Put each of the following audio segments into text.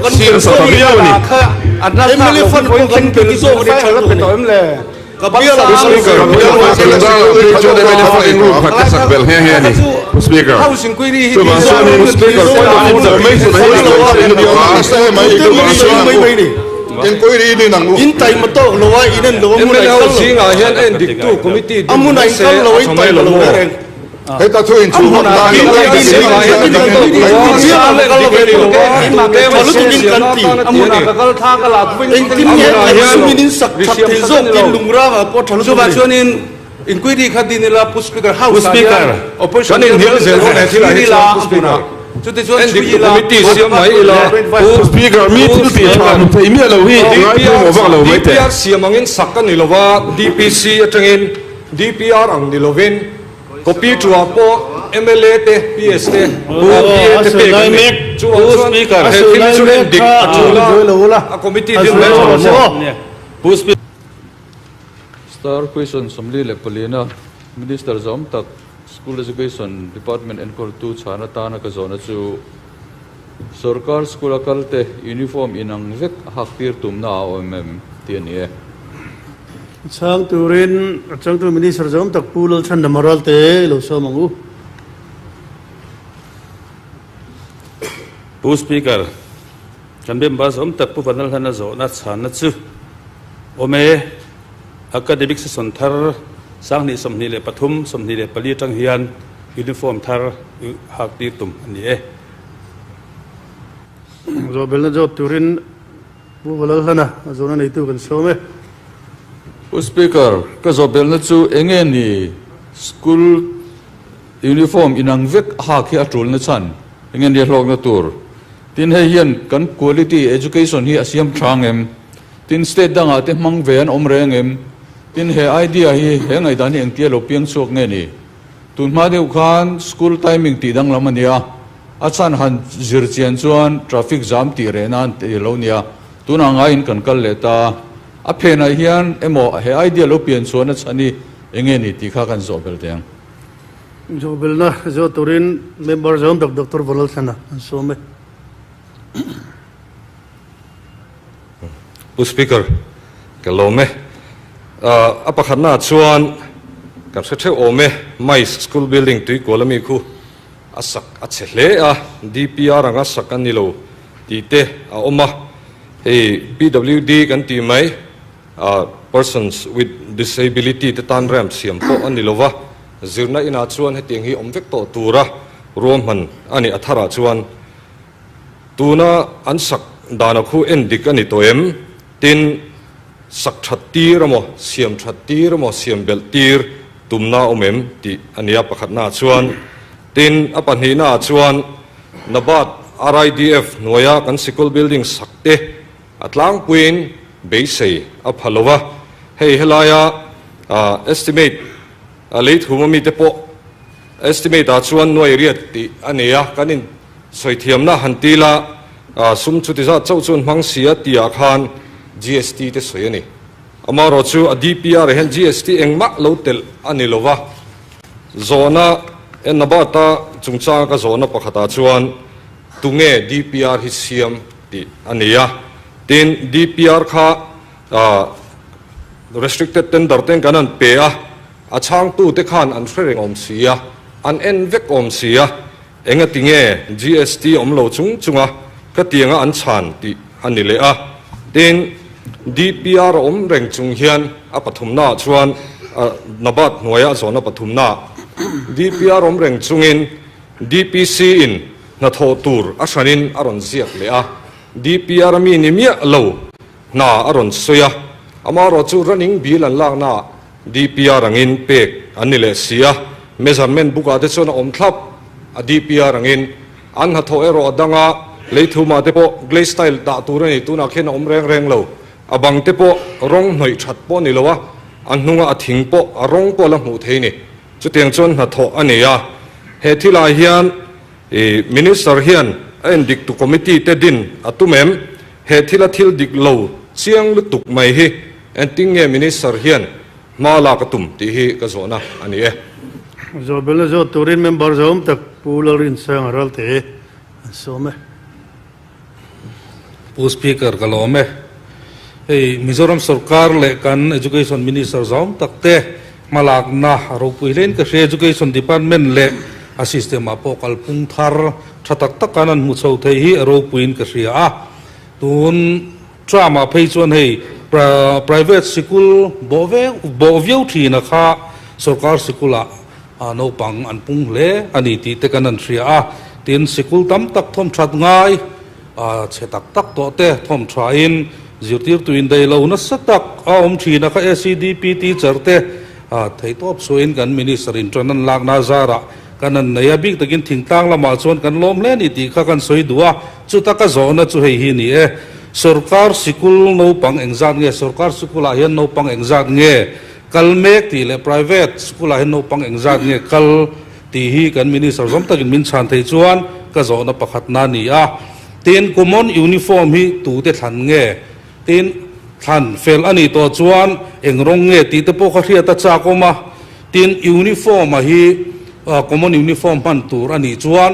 Siam sa ta viau a ni. MLA fund pawh kan bel zawk a ni tha lutuk a ni. Ka bial ah Pu Speaker, Tundangah phei chuan MLA fund in room khat ka sak belh nghe nghe a ni. Pu Speaker, chuvang chuanin Pu Speaker point of order mai hi ka ngaihtuah lutuk a, chuvang chuan In taima tawk lo a, in en lo a hmun ah in kal lo. A hmun ah in kal lo a, in taima lo reng. Heta thu in chhung hawk dan Pu Speaker, kan inhnial zel dawn he thilah hi chuan Pu Speaker, endik tu committee siam mai ila Pu Speaker, mi thil tih tha hmu thei miah lo hi ngai pawimawh vak lo mai teh. DPR siam angin sak a ni lo va, DPC atangin DPR ang ni lovin Copy ṭuah pawh mla te, PS te, PA te pek an ni. Chuvang chuan he thil hi chu en dik a ṭul a, a committee din mai ṭha lo maw? Star question 44-a Minister zawm tak School Education Department enkawltu chhan atana ka zawhna chu Sorkar school a kal te uniform inang vek a hak tir tumna a awm em tih a ni e. Chhang turin a changtu Minister zawm tak Pu Lalchhandama Ralte lo sawm ang u. Pu Speaker, kan member zawm tak Pu Vanlalhlana zawhna chhanna chu awm e. Academic session thar 2023, 24 atang hian uniform thar hak tir tum a ni e. Zawhbelna zawt turin Pu Valalhlana a zawhna neitu kan sawm e. Pu Speaker, ka zawhbelna chu enge ni school uniform inang vek hak hi a tulna chhan enge ni a hlawkna tur? Tin hei hian kan quality education hi a siam tha ngem? Tin state dangah te hmang ve an awm reng em? Tin he idea hi he ngaihdan hi engtia lo piang chhuak nge ni? Tun hma deuh khan school timing tih danglam a nia, a chhan han zir chian chuan traffic jam tih reh nan tih lo nia, tunah ngaiin kan kal leh ta. A phenah hian emaw he idea lo pian chhuahna chhan hi enge ni tih kha kan zawh belh teh ang. Zawh belhna zawh turin member zawng tak Doctor Valalthlana an sawm e. Pu Speaker, ka lawm e. A pakhatnaah chuan kan hre theuh awm e, Mais School Building tuikual ami khu a sak a chhe hle a, DPR anga sak a ni lo tih te a awm a. Hei PWD kan tih mai, Persons with Disability te tan ramp siam pawh a ni lo va, zirna inah chuan hetiang hi awm vek tawh tura ruahman a ni a tharah chuan. Tuna an sak dana khu en dik a ni tawh em? Tin, sak that tir emaw, siam that tir emaw, siam belh tir tumna a awm em tih a ni a pakhatnaah chuan. Tin, a pahnihnaah chuan Nabat RIDF hnuaia kan sikul building sak te a tlangpuiin beisei a pha lo va. Hei helaia estimate a lei thum ami te pawh estimate ah chuan nuai riat tih a ni a, kan in Sawithiamna han ti la, sum chuti zat chauh chuan hmang si a tihah khan GST te sawi a ni. Amaherawh chu a DPR ah hian GST engmah lo telh a ni lo va. Zawhna Ennabata chungchanga ka zawhna pakhatah chuan tunge DPR hi siam tih a ni a. Tin, DPR kha restricted tender ten kan han pe a, a chhangtute khan an hre reng awm si a, an en vek awm si a. Engati nge GST awm lo chung chunga ka tianga an chhan tih a ni leh a. Tin, DPR a awm reng chung hian a pathumnaah chuan Nabat hnuaia a zawhna pathumnaah DPR awm reng chungin DPC in hnathawh tur a hranin a rawn ziak leh a. DPR a mi ni miah lo hna a rawn sawi a. Amaherawhchu running bill an laknaah DPR angin pek an ni leh si a, measurement book ah te chuan a awm thlap a, DPR angin an hnathawh erawh a dang a, lei thumah te pawh glaze tile dah tur a ni, tunah khian a awm reng reng lo, a bang te pawh rawng hnawih that pawh a ni lo a, a hnunga a thing pawh a rawng pawh a la hmuh thei a ni, chutiang chuan hnathawh a nei a, he thilah hian i Minister hian a endik tu committee te din a tum em? He thila thil dik lo chiang lutuk mai hi Engtin nge Minister hian hma lak a tum tih hi ka zawhna a ni e. Zawhbelna zawt turin member zawm tak Pu Lalrinsanga Ralte an sawm e. Pu Speaker ka lawm e. Hei Mizoram sorkar leh kan Education Minister zawng tak te hmalakna a ropui hlein ka hria. Education Department leh a system ah pawh kalphung thar tha tak tak an an hmu chho thei hi a ropuiin ka hria a. Tun term ah phei chuan hei private sikul bawh ve bawh viau thin a kha sorkar sikul ah naupang an pung hle a ni tih te kan an hria a. Tin sikul tam tak thawm that ngai. A chhe tak tak tawh te thawm thain zirtirtu in daih lo nasa tak a awm thin a kha SEDP teacher te theihtawp suahin kan minister in tan an lakna zarah kan an nei a, bik takin thingtlang lamah chuan kan lawm hle a ni tih kha kan sawi duh a, chuta ka zawhna chu hei hi ni e, sorkar sikul naupang engzat nge, sorkar sikulah hian naupang engzat nge kal mek tih leh private sikulah hian naupang engzat nge kal Tih hi kan Minister zawm takin min chhan thei chuan ka zawhna pakhatna a ni a. Tin, common uniform hi tute thlan nge? Tin, thlan fel a nih tawh chuan eng rawng nge tih te pawh kha hriat a chak awm a. Tin, uniform a hi common uniform hman tur a nih chuan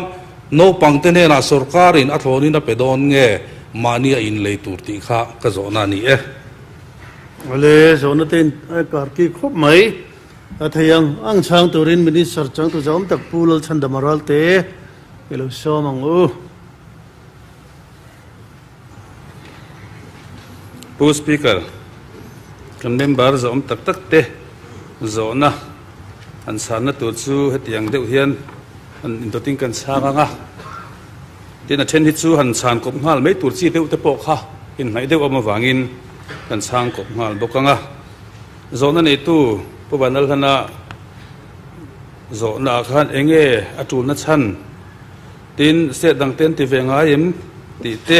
naupangte hnenah sorkarin a thlawnin a pe dawn nge mahni a inlei tur tih kha ka zawhna a ni e. Awle, zawhna te in karki khawp mai. A thei ang ang chhang turin Minister changtu zawm tak Pu Lalchhandama Ralte i lo sawm ang u. Pu Speaker, kan member zawm tak tak te zawhna han chhanna tur chu hetiang deuh hian han indawtin kan chhang ang a. Tin, a then hi chu han chhan kawp nghal mai tur chi deuh te pawh kha inhnaih deuh awm avangin kan chhang kawp nghal bawk ang a. Zawhna neitu Pu Vanlalhlana zawhnaah khan eng nge a tulna chhan tin state dang te an ti ve ngai em tih te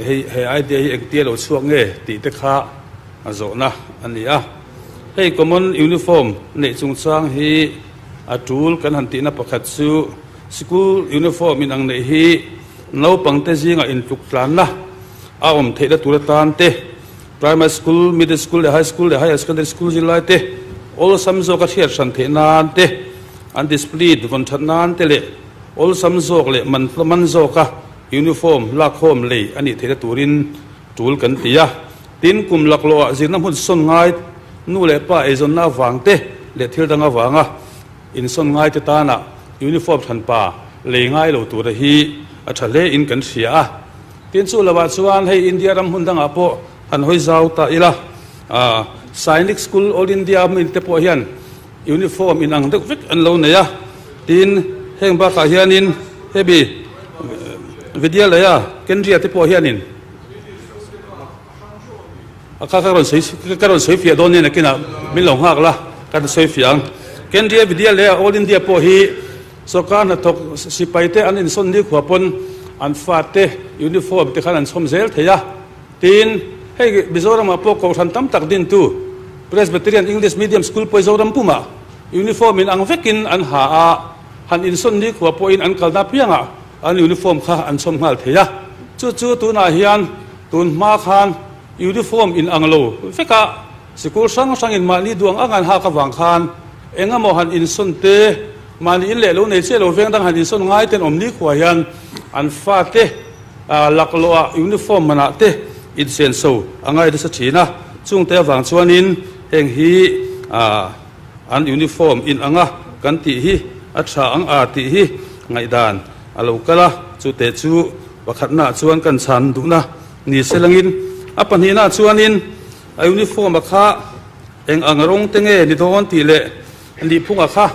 hei he idea hi engtia lo chhuak nge tih te kha a zawhna a ni a. Hei common uniform neih chungchang hi a tul kan han tihna pakhat chu sikul uniform inang neih hi naupangte zingah intluk tlanna a awm theihna tur atan te Primary School, Middle School leh High School leh Higher Secondary School zirlai te awlsam zawka hriat hran theih nan te, an discipline vawn that nan te leh awlsam zawk leh man man zawka uniform lakkhawm lei a nih theihna turin tul kan ti a. Tin, kum laklawhah zirna hmun sawn ngai nu leh pa eizawnna avang te leh thil dang avanga insawn ngai te tana uniform hranpa lei ngai lo tura hi a tha hle in kan hria a. Tin chu lovah chuan hei India ram hmun dangah pawh han hawi zau ta ila, Sainik School All India hmun te pawh hian uniform inang deuh vek an lo nei a. Tin heng bakah hianin hemi Vidyalaya Kendriya te pawh hianin a kha ka rawn sawi ka rawn sawi fiah dawn nia nakinah min lo nghak la ka sawi fiah ang. Kendriya Vidyalaya All India pawh hi Sorkar hnathawk sipaite an insawn nikhua pawn an fate uniform te khan an chhawm zel thei a. Tin, hei Mizoramah pawh kohhran tam tak dintu Presbyterian English Medium School pawh Zoram pumah uniform in ang vekin an ha a, han insawn nikhua pawhin an kalna piangah an uniform kha an chhawm nghal thei a. Chu chu tunah hian tun hma khan uniform in ang lo vekah sikul hrang hrangin mahni duang ang an hak avang khan engemaw han insawn te, Mahni in leh lo nei chiah lo veng dang han insawn ngai ten awm nikhua hian an fate laklawhah uniform manah te insenso a ngai nasa thin a, chungte avang chuanin heng hi an uniform in anga kan tih hi a tha ang a tih hi ngaihdan a lo kal a, chute chu pakhatnaah chuan kan chhan duhna ni se langin a pahnihnaah chuanin a uniform a kha eng ang rawng te nge ni dawn tih leh Nihphunga kha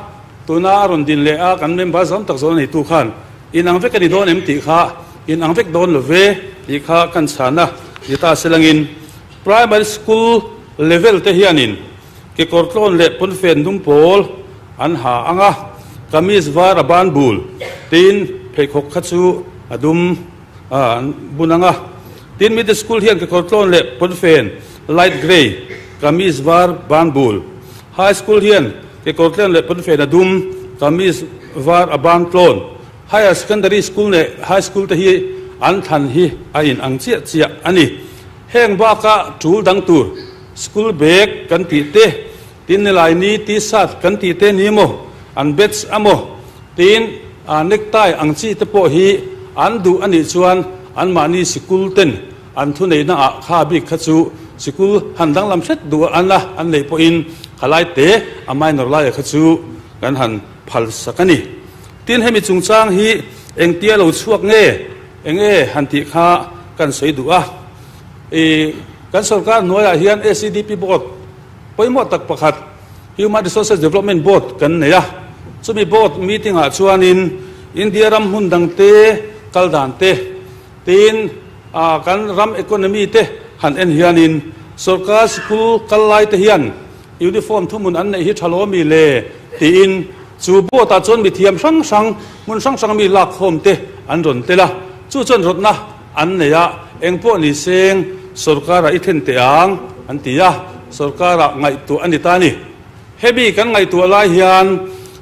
tuna a rawn din leh a, kan member zawm tak zawn a neitu khan in ang vek a ni dawn em tih kha in ang vek dawn lo ve tih kha kan chhan a ni ta se langin Primary School level te hianin kekawr tlawn leh pawnfen dum pawl an ha ang a, kamis var a ban bul tin pheikhawk kha chu a dum an bun ang a, tin Middle School hian kekawr tlawn leh pawnfen light grey kamis var ban bul High School hian kekawr tlen leh pawnfen a dum, kamis var a ban tlawn. Higher Secondary School leh High School te hi an thlan hi a in ang chiah chiah a ni. Heng baka tul dang tur school bag kan tih te, tin nilai ni T-shirt kan tih te ni maw, an batch a maw, tin necktie ang chi te pawh hi an duh a nih chuan anmahni sikul ten an thuneihna ah kha bik kha chu sikul han danglam hret duh an a an neih pawhin khalai te a minor laia kha chu kan han phal sak a ni. Tin hemi chungchang hi engtia lo chhuak nge enge han tih kha kan sawi duh a. I kan sorkar hnuaiah hian SEDP board pawimawh tak pakhat Human Resources Development Board kan nei a, chumi board meeting ah chuanin India ram hmun dangte kal dan te, tin kan ram economy te han en hianin sorkar sikul kal lai te hian uniform thuhmun an neih hi tha lo mi le tiin chu board ah chuan mithiam hrang hrang hmun hrang hrang mi lakkhawm te an rawn tel a, chu chuan rawtna An nei a, eng pawh ni seng sorkarah i thlen teh ang, an ti a, sorkarah ngaihtuah a ni ta a ni. Hemi kan ngaihtuah lai hian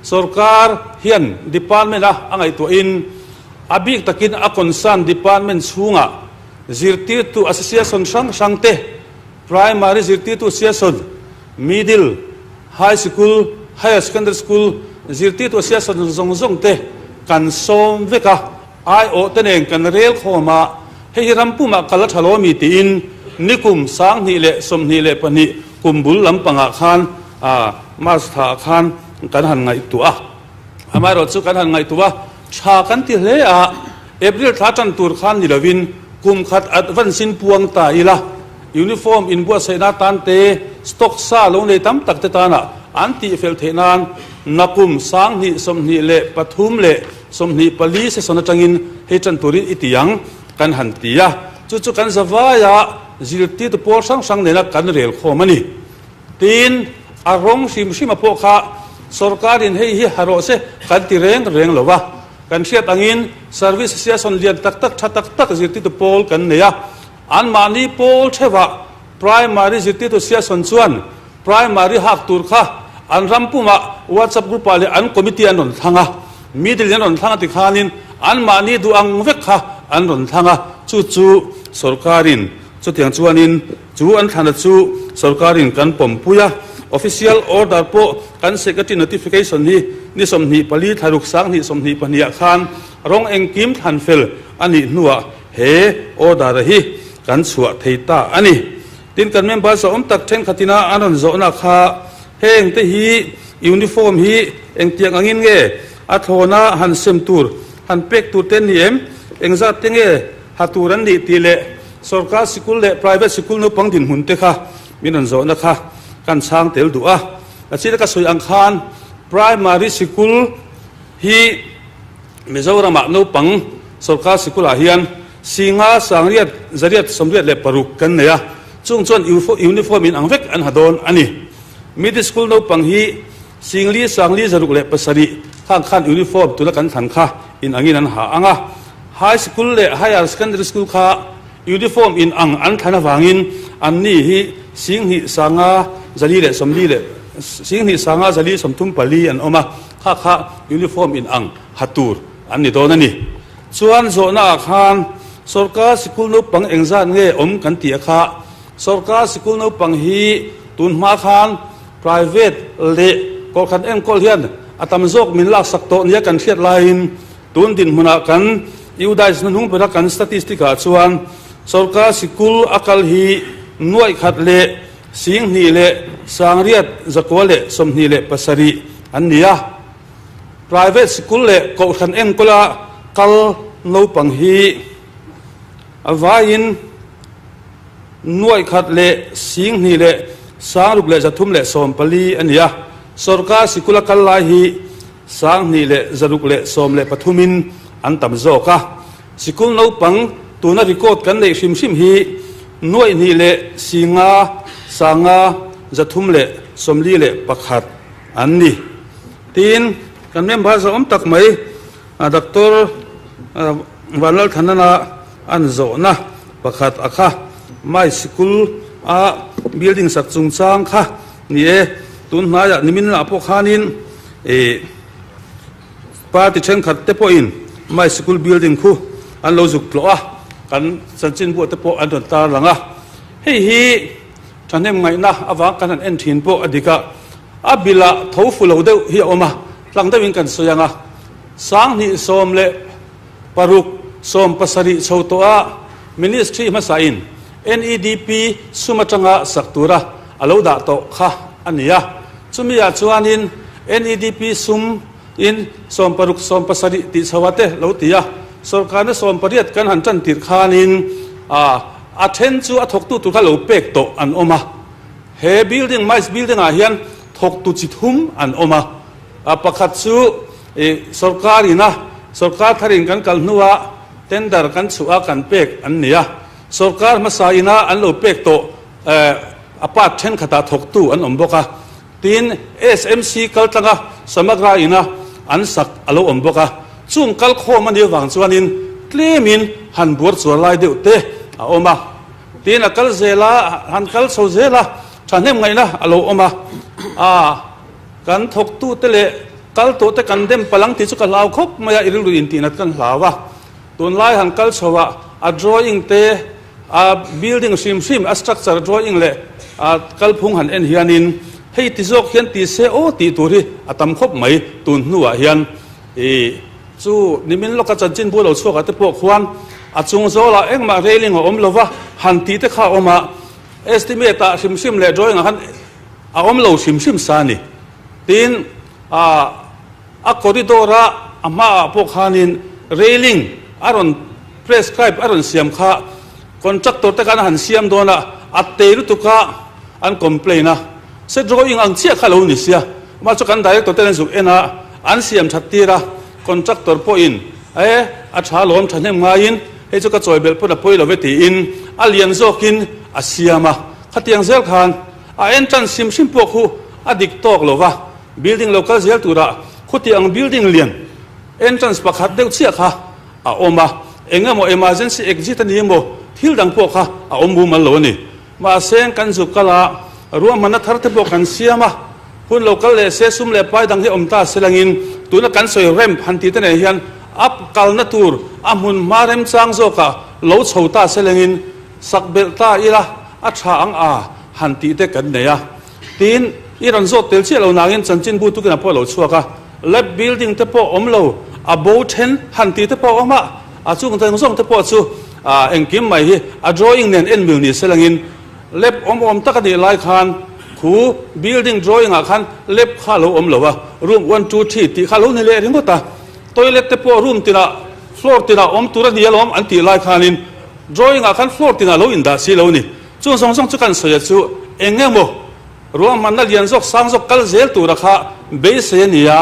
sorkar hian department a a ngaihtuahin a bik takin a concern department chhungah zirtirtu association hrang hrang te, primary zirtirtu association, middle, high sikul, higher secondary school zirtirtu association zawng zawng te kan sawm vek a. Aiawh te nen kan rel khawm a, hei hi ram pumah kal a tha lo ami tiin nikum 2022 kum bul lampangah khan March thlaah khan kan han ngaihtuah a. Amaherawh chu kan han ngaihtuah a, tha kan ti hle a, April thla tan tur khan ni lovin kum khat advance in puang ta ila, Uniform inbuatsaihna atan te, stock sa lo nei tam tak te tana an tihfel theih nan nakum 2023 leh 24 session atangin hei tan turin i ti ang kan han ti a, chu chu kan zavaia zirtirtu pawl hrang hrang nena kan rel khawm a ni. Tin, a rawng hrim hrima pawh kha sorkarin hei hi ha rawh se kan ti reng reng lo va, kan hriat angin service association lian tak tak tha tak tak zirtirtu pawl kan nei a, Anmahni pawl theuhah Primary zirtirtu Siason chuan Primary hak tur kha an ram pumah WhatsApp group ah leh an committee an rawn thlang a, middle in an rawn thlang a tikhanin anmahni duh ang vek kha an rawn thlang a, chu chu sorkarin chutiang chuanin chu an thlana chu sorkarin kan pawmpui a, official order pawh kan secretary notification hi ni 24 thlaruk 2022 ah khan rawng engkim thlan fel a nih hnuah He order hi kan chhuah thei ta a ni. Tin, kan members a awm tak thenkhatin a an rawn zawhna kha heng te hi uniform hi engtiang angin nge a thlawna han sem tur, han pek tur te an ni em? Engzat te nge ha tur an nih tih leh sorkar sikul leh private sikul naupang dinhmun te kha min rawn zawhna kha kan chhang tel duh a. A china ka sawi ang khan primary sikul hi Mizoramah naupang sorkar sikulah hian Singa, Sangriat, Zariat, 86 kan nei a, chung chuan uniform in ang vek an ha dawn a ni. Middle school naupang hi Singli, Sangli, 607 khang khan uniform tuna kan thlan kha in angin an ha ang a. High school leh higher secondary school kha uniform in ang an thlan avangin anni hi Singhnih, Sanga, Zali leh Sawmli leh Singhnih, Sanga, Zali, 34 an awm a. Kha kha uniform in ang ha tur an ni dawn a ni. Chuan zawhna ah khan sorkar sikul naupang engzat nge awm kan tih a kha sorkar sikul naupang hi tun hma khan private leh kawrkhat enkawl hian a tam zawk min laksak tawh nia kan hriat laiin tun dinhmunah kan UDISE hnuhnung bera kan statistic ah chuan sorkar sikul a kal hi nuaih khat leh 2827 an ni a. Private sikul leh kohhran enkawla kal naupang hi a vaiin 1,02614 a ni a. Sorkar sikula kal lai hi 2613 in an tam zawk a. Sikul naupang tuna record kan neih hrim hrim hi 2,50341 an ni. Tin, kan member zawhawm tak mai Doctor Vanlalthanana an zawhna pakhat a kha Mai Sikul a building sak chungchang kha ni e. Tun hnaiah nimin lah pawh khanin ih. Party thenkhat te pawhin Mai Sikul building khu an lo zuk tlawh a, kan chanchinbuah te pawh an rawn tar lang a. Hei hi thahnem ngaihna avang kan han en thin pawh a dik a, a bilah tho fu lo deuh hi a awm a, tlang deuhin kan sawi ang a, 2016. 17 chho tawh a Ministry hmasain NEDP sum atanga sak tura a lo dah tawh kha a ni a. Chumi ah chuanin NEDP sum in 16 17 tih chho ah te lo ti a, sorkarna 18 kan han tan tirh khanin a then chu a thawktu tur kha lo pek tawh an awm a. He building, MICE building ah hian thawktu chi thum an awm a. Pakhat chu sorkar ina sorkar tharin kan kal hnua tender kan chhuah a kan pek an ni a. Sorkar hmasa ina an lo pek tawh a part thenkhatah thawktu an awm bawk a. Tin, SMC kaltlanga Samagra ina an sak a lo awm bawk a. Chung kalkhawm a nih avang chuanin tlemin han buar chuar lai deuh te a awm a. Tin, a kal zel a, han kal chho zel a, thahnem ngaihna a lo awm a. Aa, kan thawktute leh kal tawhte kan dem palh ang tih chu ka hlau khawp mai a, i rilru intihnat kan hlau a. Tunlai han kal chho a, a drawing te, a building hrim hrim, a structure drawing leh a kalphung han en hianin hei ti zawk hian ti se aw tih tur hi a tam khawp mai tun hnuah hian ih chu nimin lawka chanchinbu lo chhuakah te pawh khuan a chung zawlah engmah railing a awm lova han tih te kha a awm a, estimate ah hrim hrim leh drawing ah khan a awm lo hrim hrim sa a ni. Tin, ah. A corridor-a a hmaah pawh khanin railing a rawn prescribe a rawn siam kha contractor te khan a han siam dawn a, a tei lutuk a an complain a, se drawing ang chiah kha lo ni sia, amah chu kan director ten an zuk en a, an siam that tir a, contractor pawhin e a tha lawm thahnem ngaiin hei chu ka chawi belh pawn a pawi lo ve tiin a lian zawkin a siam a, khatiang zel khan a entrance hrim hrim pawh khu a dik tawk lo va. Building lo kal zel turah khuti ang building lian entrance pakhat deuh chiah kha a awm a, eng emaw emergency exit a ni emaw thil dang pawh kha a awm mumal lo a ni. Mahse kan zuk kal a, ruahmanna thar te pawh kan siam a, hun lo kal leh se sum leh pai dang hi awm ta se langin tuna kan sawi ramp han tih te nen hian a kalna tur a hmun hma remchang zawkah lo chho ta se langin sak belh ta ila a tha ang a han tih te kan nei a. Tiin i rawn zawt tel chiah lo nangin chanchinbu tukin a pawh a lo chhuak a, lab building te pawh awm lo, a bo then han tih te pawh a awm a, a chung zawng zawng te pawh chu engkim mai hi a drawing nen en mil ni se langin lab awm awm tak a nih lai khan khu building drawing ah khan lab kha a lo awm lo a, room one two three tih kha a lo ni leh ringawt a, toilet te pawh room tinah floor tinah awm tur a ni alawm an tih lai khanin drawing ah khan floor tinah a lo indah si lo a ni. Chung zawng zawng chu kan sawi a chu eng emaw ruahmanna lian zawk sang zawk kal zel tura kha beisei a ni a,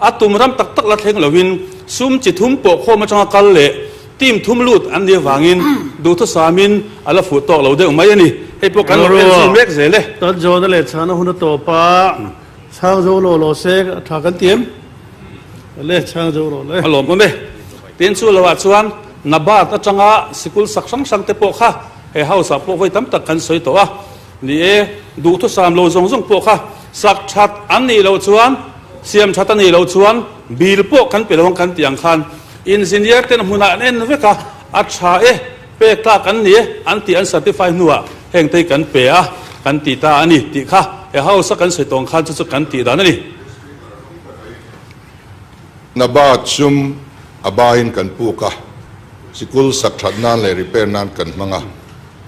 a tum ram tak tak la thleng loin sum chi thum pawh khawm atanga kal leh team thum lut an nih avangin duhthusamin a la fuh tawk lo deuh mai a ni. Hei pawh kan lo en zui mek zel e. Kan zawhna leh chhana hun a tawp a, chhang zo law law se a tha kan ti em? Le chhang zo rawh le. A lawmawm e. Tin chu loah chuan Nabat atanga sikul sak hrang hrang te pawh kha He house ah pawh vawi tam tak kan sawi tawh a, ni e, duhthusam lo zawng zawng pawh kha sak that an nih loh chuan, siam that a nih loh chuan bill pawh kan pe lo ang kan tih ang khan engineer ten hmunah an en vek a, a tha e, pek tlak an ni e an tih an certify hnuah heng te hi kan pe a, kan ti ta a ni tih kha he house a kan sawi tawh ang khan chu chu kan tih dan a ni. Nabat sum a baiin kan puk a, sikul sak that nan leh repair nan kan hmang a,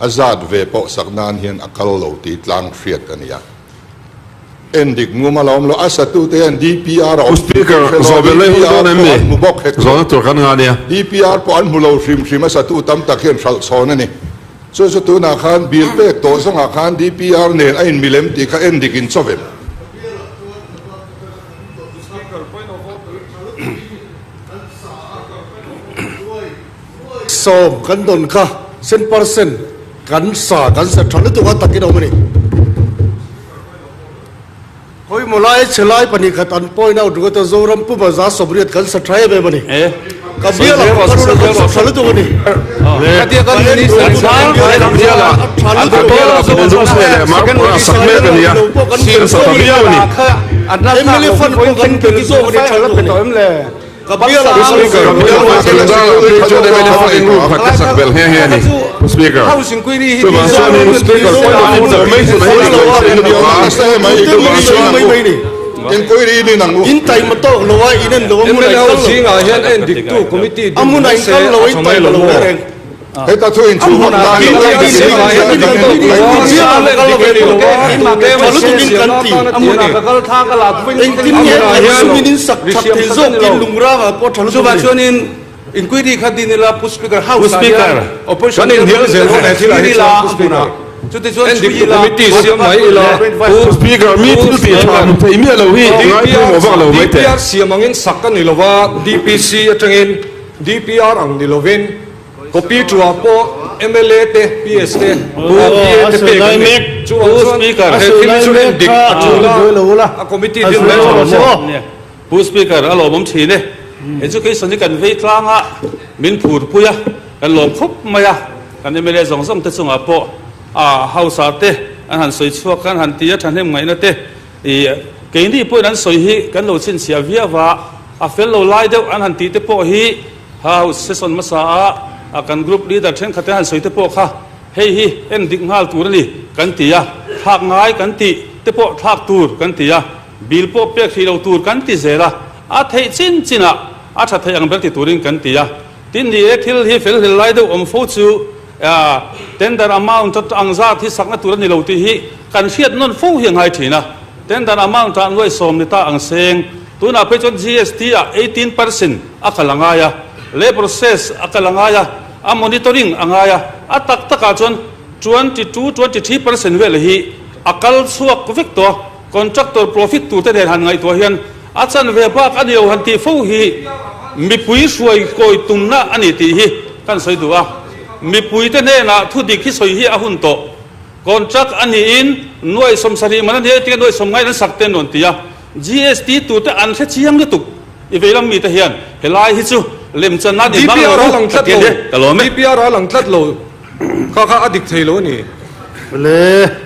a zat ve pawh sak nan hian a kal lo tih tlang hriat a ni a. En dik ngum a la awm lo, a satute hian DPR a awm tih kan hre lo a, DPR pawh an hmu bawk hek lo. DPR pawh an hmu lo hrim hrim, a satu tam tak hian hralh chhawn a ni. Chu chu tunah khan bill pek tawh zawngah khan DPR nen a inmilem tih kha en dik in chawvem. Sawm kan dawn kha cent percent kan sa kan sa tha lutuk a takin a awm a ni. Khawimaw lai chhe lai 2 khat an point out ringawt a Zoram puma 180 kan sa tha em em a ni. Ka bial ah pawh kan rawn kan sa tha lutuk a ni. MLA fund pawh kan pe zawk a ni tha lutuk a ni. Ka bial ah Inquiry din ang u. In taima tawk lo a, in en lo a hmun a MLA in ho kal lo. zingah hian en diktu committee A din hmun a mai in se kal lo a a, in tha mai taima lo lo maw? reng reng. Heta thu in A chhuh hmun vak ah lai in lo kal a, din zingah hian en dik tawk lo a, Chiang a kal lo ve lo a, tha lutuk in kan ti. A hmunah ka kal thla ka la Engtin nge sumin in sak that thei zawk tin lungrangah pawh tha lutuk Chuvang a ni. chuanin Inquiry kha din ila Pu Speaker Pu House ah Speaker. hian Opposition Kan inhnial zel dawn he thil ah hi chuan Pu a Speaker. Chutichuan Endik chhui tu ila committee siam mai ila Pu Speaker mi thil tih tha hmu thei miah lo hi ngai pawimawh vak lo mai teh. DPR siam angin sak a ni lo va, DPC atangin DPR ang ni lovin copy tuah pawh mla te, PS te, PA te pek an ni. Chuvang chuan he thil hi chu endik a tul a, a committee din mai tha lo maw? Pu Speaker, a lawmawm thin e. Education hi kan vei tlang a, min phur pui a, kan lawm khawp mai a. Kan mla zawng zawng te chungah pawh a House ah te an han sawi chhuak an han ti a, thahnem ngaihna te ih keini pawhin an sawi hi kan lo chhinchhiah viau a, a fel lo lai deuh an han tih te pawh hi House session hmasa a kan group leader thenkhat te han sawi te pawh kha hei hi en dik nghal tur a ni kan ti a, thlak ngai kan tih te pawh thlak tur kan ti a. Bill pawh pek hrih lo tur kan ti zel a, a theih chin chinah a tha theih ang ber ti turin kan ti a. Tin ni e, thil hi fel hlel lai deuh awm fo chu tender amount ang zat hi sakna tur a ni lo tih hi kan hriat nawn fo hi a ngai thin a. Tender amount ah nuai sawm ni ta ang seng, tunah phei chuan GST ah 18 percent a kal a ngai a, labour cess a kal a ngai a, a monitoring a ngai a, a tak takah chuan 22, 23 percent vel hi a kal chhuak vek tawh a. Contractor profit turte nen han ngaihtuah hian a chanve bak a ni lo han tih fo hi mipui hruai kawi tumna a ni tih hi kan sawi duh a. Mipuite hnenah thu dik hi sawi hi a hun tawh. Contract a niin nuai 70 man a nia tia nuai sawm ngaiin an sak te an rawn ti a. GST turte an hre chiang lutuk i veilam mite hian helai hi chu lemchan nan inhmang lo DPR a u lang ka tlat ti a lo. nia, ka lawm e. DPR a lang tlat lo. Kha kha a dik thei lo a ni. Le.